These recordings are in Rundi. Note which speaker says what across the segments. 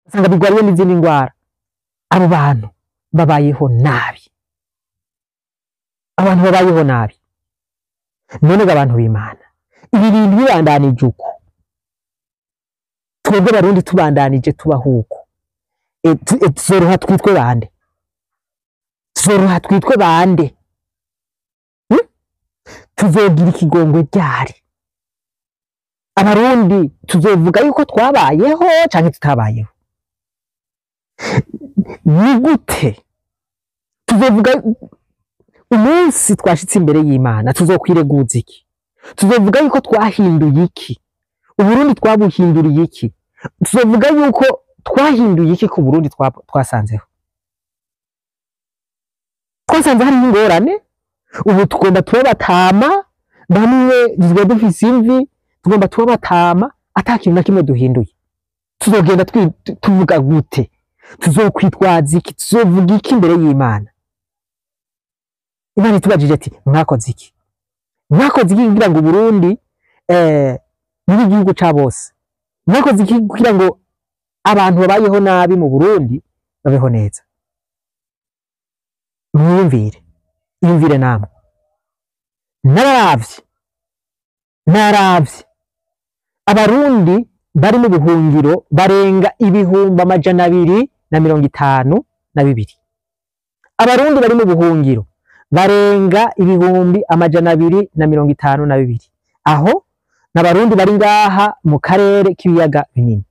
Speaker 1: Ugasanga bigwariye n'izindi ndwara. Abo bantu babayeho nabi, abantu babayeho nabi. None ga abantu b'Imana, ibi bintu bibandanije uko, twebwe Barundi tubandanije tubaho uko, tuzoroha twitwe bande? Tuzoroha twitwe bande? Tuzogira ikigongwe ryari? Abarundi tuzovuga yuko twabayeho canke tutabayeho? Ni gute tuzovuga umunsi twashitse imbere y'Imana? Tuzokwireguza iki? Tuzovuga yuko twahinduye iki? Uburundi twabuhinduriye iki? Tuzovuga yuko twahinduye iki ku Burundi twasanzeho? Twasanze harimo ingorane. Ubu tugomba tuba batama, bamwe dusigaye dufise imvi, tugomba tuba batama ata kintu na kimwe duhinduye. Tuzogenda tuvuga gute? Tuzokwitwaza iki? Tuzovuga iki imbere y'Imana? Imana itubajije ati mwakoze iki? Mwakoze iki kugira ngo Burundi muri igihugu ca bose? Mwakoze iki kugira ngo abantu babayeho nabi mu Burundi babeho neza? Mwiyumvire, iyumvire namwe. Naravye Abarundi bari mu buhungiro barenga 252,000. Abarundi bari mu buhungiro barenga 252,000. Aho n'Abarundi bari ngaha mu karere k'ibiyaga binini.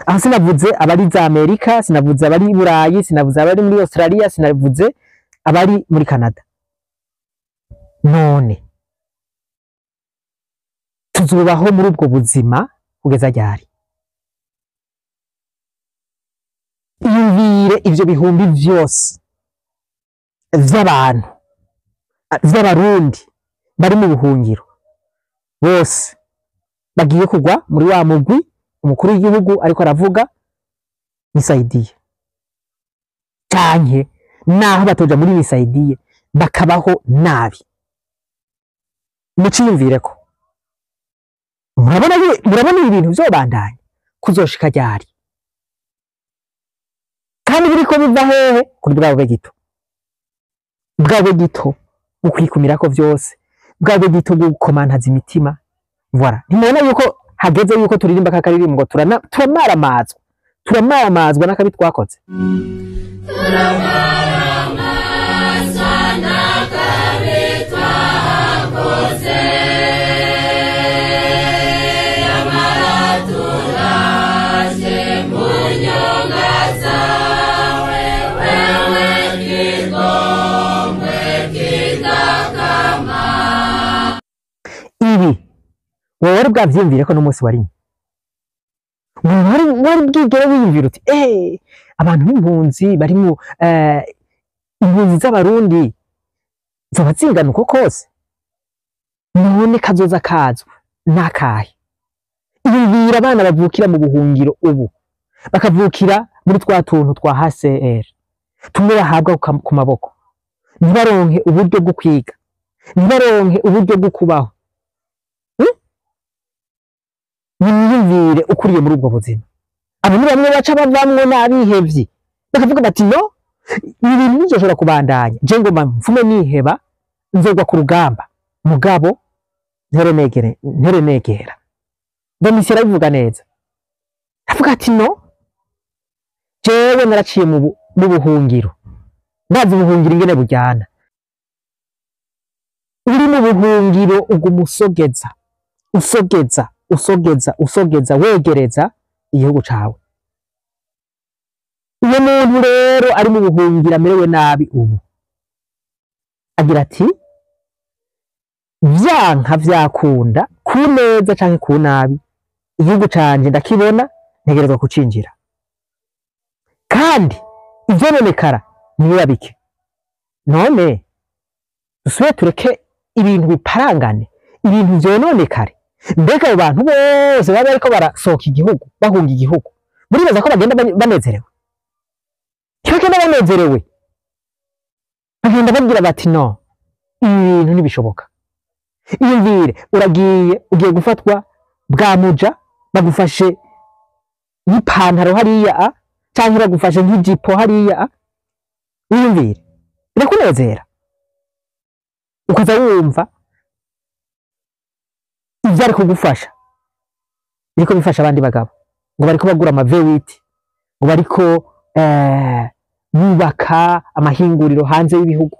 Speaker 1: Aho sinavuze abari za Amerika, sinavuze abari i Burayi, sinavuze abari muri Australia, sinavuze abari muri Canada. None tuzubaho muri ubwo buzima kugeza ryari? Iyumvire ivyo bihumbi vyose vy'abantu vy'Abarundi bari mu buhungiro, bose bagiye kugwa muri wa mugwi umukuru w'igihugu ariko aravuga nisaidiye, canke naho batoja muri nisaidiye bakabaho nabi. Muciyumvireko, murabona ibi bintu vyobandanya kuzoshika ryari? Kandi biriko biva hehe? Kuri bwa bube gito, bwa bube gito bukwikumirako vyose, bwa bube gito bw'ukomantaza imitima. Voilà, ntimubona yuko hageze yuko turirimba kakaririmbo ngo turamaramazwa, turamaramazwa n'akabi twakoze.
Speaker 2: Turamaramazwa n'akabi twakoze, nyamara turaje mu nyonga zawe, wewe kigongwe kidakama.
Speaker 1: Ibi wowe wari bwavyiyumvire ko n'umunsi warimwe wari bwigere wiyumvira uti abantu b'impunzi bari mu impunzi z'Abarundi zoba zingana uko kose, none kazoza kazo nakahe? Iyumvira abana bavukira mu buhungiro ubu, bakavukira muri twa tuntu twa HCR tumwe bahabwa ku maboko, ntibaronke uburyo bwo kwiga, ntibaronke uburyo bwo kubaho. Nimwiyumvire ukuriye muri ubwo buzima. Abo ni bamwe baca bavamwo n'abihevyi, bakavuga bati no, ibi bintu ntizoshobora kubandanya, je ngomba mfume niheba, nzogwa ku rugamba, mugabo ntere negera. Domitien arabivuga neza, avuga ati no, jewe naraciye mu buhungiro, ndazi ubuhungiro ingene bujyana. Uri mu buhungiro uguma usogeza, usogeza, usogeza, usogeza, wegereza igihugu cawe. Uwo muntu rero ari mu buhungiro amerewe nabi ubu, agira ati vyanka vyakunda, ku neza canke ku nabi, igihugu canje ndakibona, ntegerezwa kucinjira, kandi ivyononekara ntibiba bike. None dusubire tureke ibintu biparangane, ibintu vyononekare. Mbega abo bantu bose baba bariko barasohoka igihugu, bahunga igihugu, muribaza ko bagenda banezerewe? Ntibagenda banezerewe, bagenda bagira bati no, ibi bintu ntibishoboka. Iyumvire uragiye, ugiye gufatwa bwa muja, bagufashe Nk'ipantaro hariya a, canke iragufashe nk'ijipo hariya a, wiyumvire, birakunezera, ukaza wumva ivyo ari kugufasha biriko bifasha abandi bagabo, ngo bariko bagura ama V8, ngo bariko bubaka amahinguriro hanze y'ibihugu,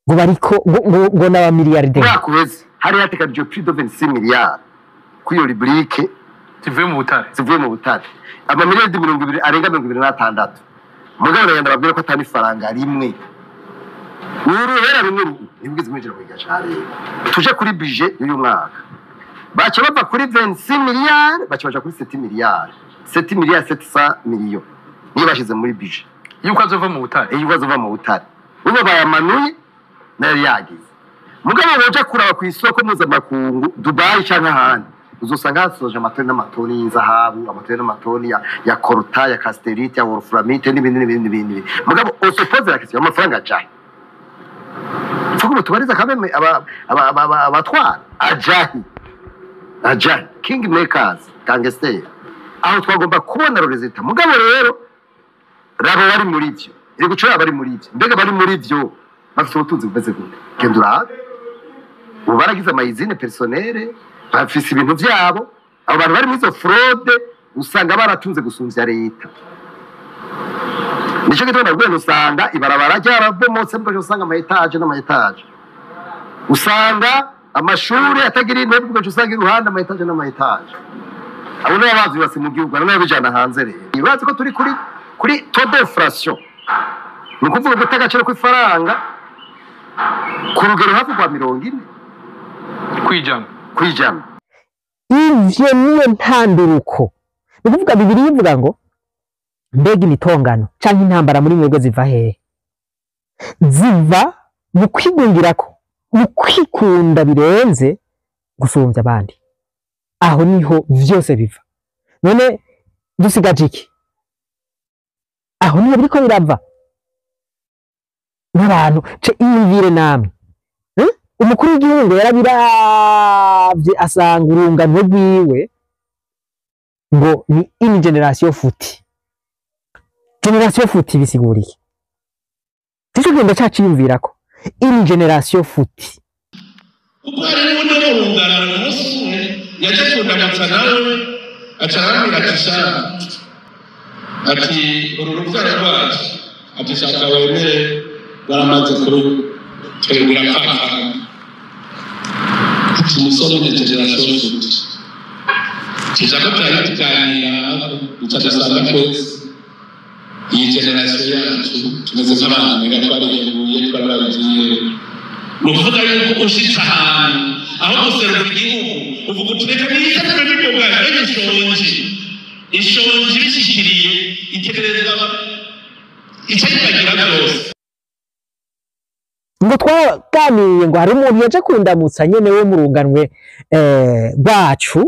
Speaker 1: ngo bariko ngo n'abamiliyarderi.
Speaker 3: Umwaka uheze hari hateganijwe plus de 26 miliyari kuri iyo rubrique.
Speaker 4: Zivuye mu butare.
Speaker 3: Zivuye mu butare, amamiliyaridi 20 arenga 26. Mugabo rero ndababwira ko atari ifaranga rimwe, ni uruhera rumwe ntibwize mwinjira mu giga leta. Tuje kuri budget y'uyu mwaka, baca bava kuri 26 miliyari, baca baja kuri 7 miliyari, 7 miliyari 700 miliyo niyo bashize muri budget.
Speaker 4: Yuko azova mu butare.
Speaker 3: Iyo azova mu butare, ubu bayamanuye nayo yagize. Mugabo woja kuraba ku isoko mpuzamakungu, Dubai canke ahandi, uzosanga hasoje amatoni n'amatoni y'inzahabu, amatoni n'amatoni ya coltan, ya cassitérite, ya wolframite n'ibindi n'ibindi n'ibindi. Mugabo on se pose la question: amafaranga ajahe? Fuko tubariza kameme abatwara, ajahe? Ajahe? King makers, gangster, aho twagomba kubona résultat. Mugabo rero rabo bari muri ivyo, iri gucora bari muri ivyo, mbega bari muri ivyo bafite ubutunzi bumeze gute? Genda urabe, ubu baragize ama usines personnelles, bafise ibintu vyabo. Abo bantu bari muri izo fraude usanga baratunze gusumvya leta. Nico gituma nabwiye, usanga ibarabara ryarabomotse, mbwa usanga ama étages n'ama étages, usanga amashuri atagira intebe, ugaca usanga iruhande ama étages n'ama étages. Abo nibo bavyubatse mu gihugu, abo nibo bijana hanze. Rero bazi ko turi kuri taux d'inflation, ni ukuvuga guta agaciro kw'ifaranga ku rugero hafi rwa 40
Speaker 4: kwijana.
Speaker 3: Kwijana.
Speaker 1: Ivyo niyo ntanduruko. Ni ukuvuga Bibiliya ivuga ngo: mbega imitongano canke intambara muri mwebwe ziva hehe? Ziva mu kwigungirako, mu kwikunda birenze gusumvya abandi. Aho niho vyose biva. None dusigaje iki? Aho niho biriko birava n'abantu. Ce iyumvire namwe. Umukuru w'igihugu ngo yarabiravye, asanga urunganwe rwiwe ngo ni une génération foutue. Génération foutue bisigura iki? Ico genda caciyumvirako, une génération foutue.
Speaker 5: Kuko hari n'ubundi wo mu rungano, umunsi umwe yaje kundamutsa, nawe aca arambwira ati: "Sha," ati, "uru rubyaro rwacu," ati, "shaka wemere, baramaze kurutwegura pfapfana," ati, "umusore ni génération foutue." Tuja ko twari tuganira, duca dusanga twese iyi génération yacu tumeze nk'abantu nga twarihebuye, twarabagiye. Ni ukuvuga yuko ushitse ahantu aho guserura igihugu, uvuga uti: "Reka niyitatwe n'imboga." Mbega ishonji, ishonji bishikiriye itegereza ica yibagira byose.
Speaker 1: Ngo twaganiriye, ngo hari umuntu yaje kundamutsa nyene wo mu runganwe rwacu,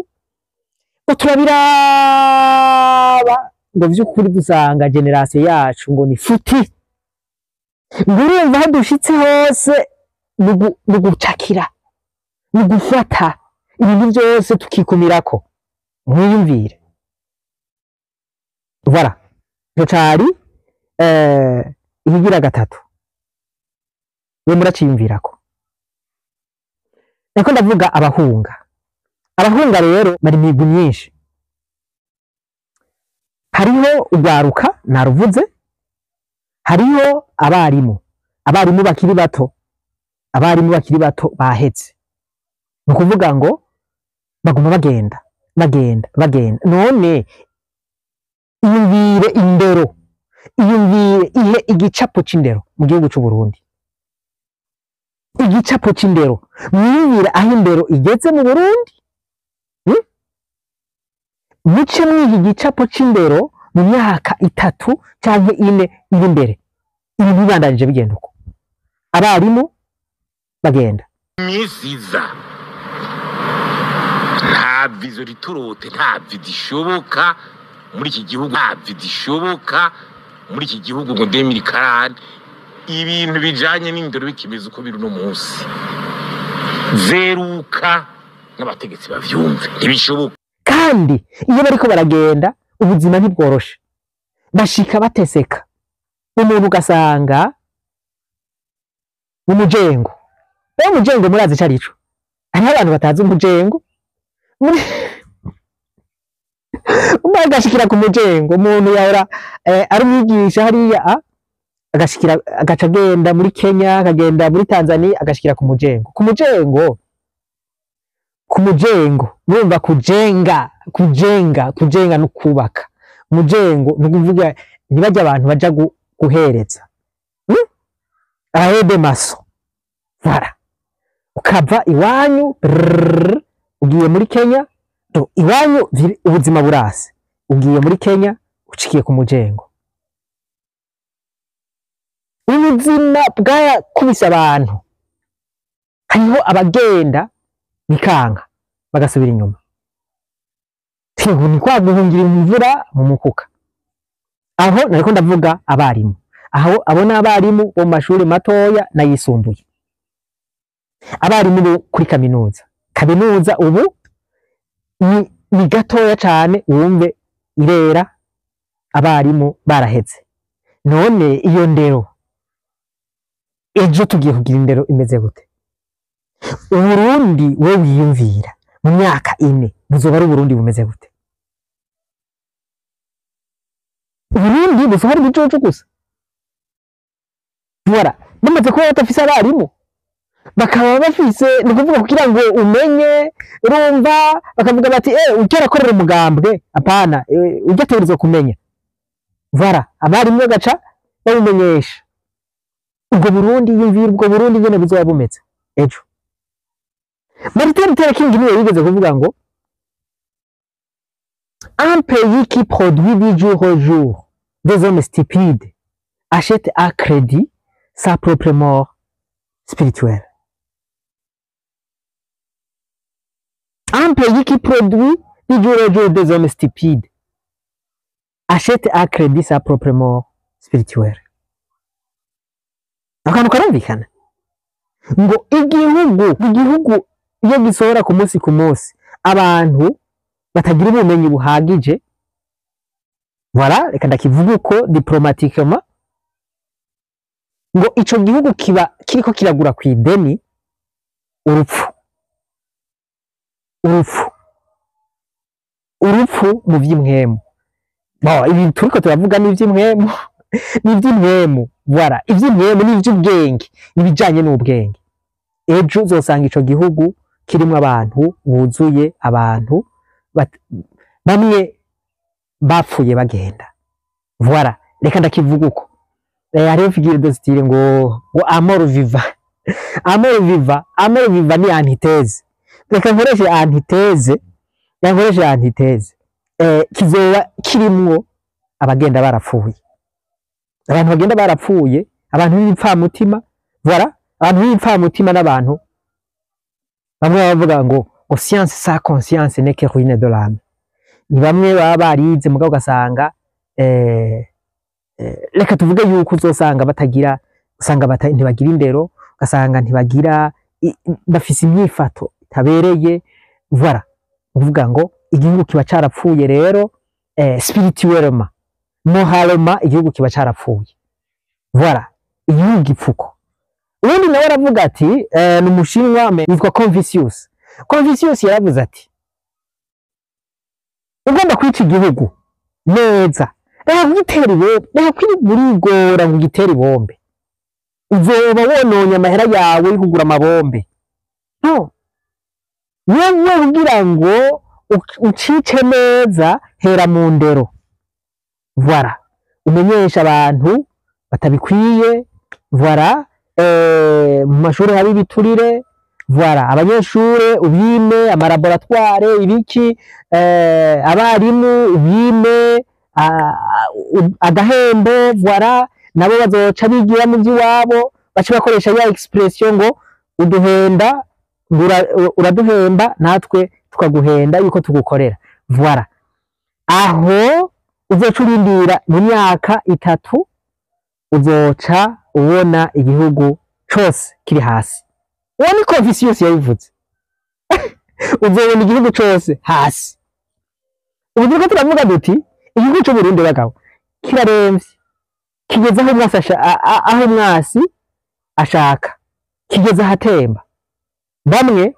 Speaker 1: ngo turabiraba, ngo vy'ukuri dusanga génération yacu ngo ni foutue, ngo urumva aho dushitse hose ni gucakira, ni gufata ibintu byose tukikumirako. Mwiyumvire. Voilà, ico cari ikigira gatatu. We muraciyumvirako. Niko ndavuga abahunga. Abahunga rero bari imigwi myinshi. Hariho urwaruka naruvuze, hariho abarimu, abarimu bakiri bato, abarimu bakiri bato bahetse. Ni ukuvuga ngo baguma bagenda, bagenda, bagenda. None iyumvire indero, iyumvire ihe igicapo c'indero mu gihugu c'u Burundi. Igicapo c'indero, mwiyumvire aho indero igeze mu Burundi. Muce mwiha igicapo c'indero mu myaka 3 canke 4 iri imbere, ibintu bibandanije bigenda uko, abarimu bagenda.
Speaker 6: Minsi iza nta vision iturote, nta vision ishoboka muri iki gihugu, nta vision ishoboka muri iki gihugu ngo 2040 ibintu bijanye n'indero bikimeze uko biri uno munsi. Zeruka n'abategetsi bavyumve, ntibishoboka.
Speaker 1: Kandi iyo bariko baragenda Ubuzima ntibworoshe, bashika bateseka. Umuntu ugasanga mu mujengo. Uwo mujengo murazi ico arico? Hariho abantu batazi umujengo. Umwe agashikira ku mujengo, umuntu yahora ari umwigisha hariya, agashikira, agaca agenda muri Kenya, akagenda muri Tanzania, agashikira ku mujengo. Ku mujengo, ku mujengo, murumva kujenga, kujenga, kujenga no kubaka. Mujengo ni ukuvuga ntibajya abantu baja guhereza, Ahede maso. Voilà. Ukava iwanyu brrr, ugiye muri Kenya, do iwanyu ubuzima burase. Ugiye muri Kenya, ucikiye ku mujengo. Ubuzima bwakubise abantu. Hariho abagenda bikanga bagasubira inyuma. Tingu ni kwa guhungira imvura mu mukuka. Aho nariko ndavuga abarimu. Aho abo ni abarimu bo mu mashuri matoya n'ayisumbuye. Abarimu bo kuri kaminuza. Kaminuza ubu ni gatoya cane, wumve irera abarimu baraheze. None iyo ndero ejo tugiye kugira indero imeze gute? Uburundi we wiyumvira mu myaka 4 buzoba ari Uburundi bumeze gute? Uburundi buzoba ari ibicucu gusa. Voilà, bamaze kuba badafise abarimu, bakaba bafise, ni ukuvuga kugira ngo umenye, urumva bakavuga bati ujya arakorera umugambwe, apana, ujya ategerezwa kumenya. Voilà, abarimu bagaca babimenyesha. Ubwo Burundi yumvira ubwo Burundi nyene buzoba bumeze ejo. Martin Luther King niwe yigeze kuvuga ngo un pays qui produit du jour au jour des hommes stupides achète à crédit sa propre mort spirituelle. Un pays qui produit du jour au jour des hommes stupides achète à crédit sa propre mort spirituelle. Akantu karumvikana ngo igihugu iyo gisohora ku munsi ku munsi abantu batagira ubumenyi buhagije, voilà, reka ndakivuga uko diplomatiquement, ngo ico gihugu kiba kiriko kiragura ku ideni urupfu, urupfu, urupfu mu vy'impwemu. Bon, ibi turiko turavuga ni ivy'impwemu, ni ivy'impwemu, voilà, ivy'impwemu ni ivy'ubwenge, ibijanye n'ubwenge. Ejo uzosanga ico gihugu kirimwo abantu buzuye abantu bamwe bapfuye bagenda. Voilà, reka ndakivuga uko. Hariho figure de style ngo amor viva. Amor viva, amor viva ni antithèse. Reka nkoreshe antithèse, reka nkoreshe antithèse. Kizoba kirimwo abagenda barapfuye. Abantu bagenda barapfuye, abantu b'ibipfamutima, voilà, abantu b'ibipfamutima n'abantu bamwe bavuga ngo science sans conscience n'est que ruine de l'âme. Ni bamwe baba barize mugabo ugasanga reka tuvuge yuko uzosanga batagira, usanga ntibagira indero, ugasanga ntibagira, bafise imyifato itabereye. Voilà, uvuga ngo igihugu kiba carapfuye rero, spirituellement, moralement igihugu kiba carapfuye. Voilà, igihugu gipfuko. Ubundi nawe aravuga ati, ni umushinwa yitwa Confucius. Confucius yaravuze ati ugomba kwica igihugu neza, reka kugitera ibombe, reka kwirigora ngo ugitere ibombe, uzoba wononye amahera yawe yo kugura amabombe. No, wewe kugira ngo ucice neza, hera mu ndero. Voilà, umenyesha abantu batabikwiye. Voilà, mu mashuri hari ibiturire. Voilà, abanyeshure ubime amalaboratoire ibiki, abarimu ubime agahembo. Voilà, nabo bazoca bigira mu by'iwabo, baca bakoresha ya expression ngo uduhenda, uraduhemba natwe tukaguhenda yuko tugukorera. Voilà, aho uzoca urindira mu myaka 3 uzoca ubona igihugu cose kiri hasi. Uwo ni Confucius yabivuze. Uzobona igihugu cose hasi. Ubu turiko turavuga duti Igihugu c'u Burundi, bagabo, kiraremvye, kigeze aho umwasi aho umwasi ashaka, kigeze ahatemba. Bamwe